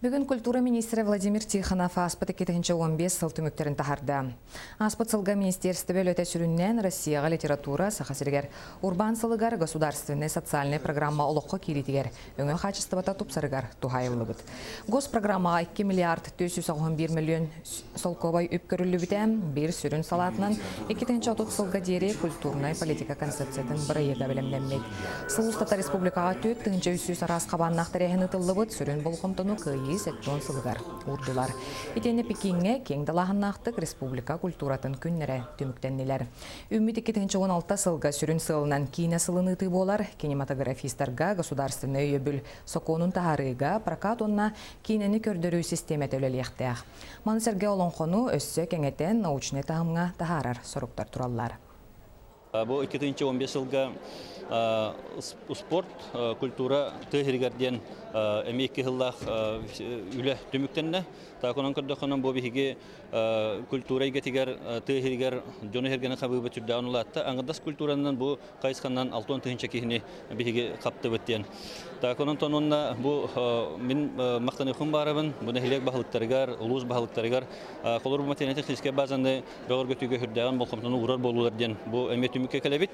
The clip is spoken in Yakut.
Бүгүн культура министрэ Владимир Тихонов ааспыт 2015 сыл түмүктэрин таһаарда. Ааспыт сылга министиэристибэ үлэтэ сүрүннээн Россияҕа литература, Саха сиригэр урбаан сылыгар государственнай социальнай программа олоххо киириитигэр өҥө хаачыстыбата тупсарыгар туһаайыллыбыт. Госпрограммаҕа 2 миллиард 491 миллион солкуобай үп көрүллүбүтэ, биир сүрүн салаатынан 2030 сылга диэри культурнай политика концепциятын бырайыага бэлэмнэммит. Сыл устата республикаҕа 4300 араас хабааннаах тэрээһин ыытыллыбыт, сүрүн болҕомтону Кыайыы 70 сылыгар уурдулар. Итиэннэ Пекиҥҥэ киэҥ далааһыннаахтык республика культуратын күннэрэ түмүктэннилэр. Үүммүт 2016 сылга сүрүн сыалынан киинэ сылын ыытыы буолар, кинематографистарга государственнай өйөбүл сокуонун таһаарыыга прокат уонна киинэни көрдөрүү систиэмэтэ үлэлиэхтээх. Маны сэргэ олоҥхону өссө кэҥэтэн научнай таһымҥа таһаарар соруктар тураллар. Бу 2015 сылга спорт, культура тыа сиригэр диэн эмиэ икки сыллаах үлэ түмүктэннэ. Тааконон көрдөххүнэн бу биһиги культура эйгэтигэр тыа сиригэр дьону сэргэни хабыыбыт сүрдээҕин улаатта. Аҥардас культуранан бу хайысханан 60 тыһыынча киһини биһиги хаптыбыт диэн. Тааконон тонунна бу мин махтаныахпын баарабын бу нэһилиэк баһылыктарыгар, улуус баһылыктарыгар холобур материально-техническэй базаны бөҕөргөтүүгэ сүрдээҕин болҕомтону уурар буолуулар диэн бу эмиэ түмүккэ кэлэбит.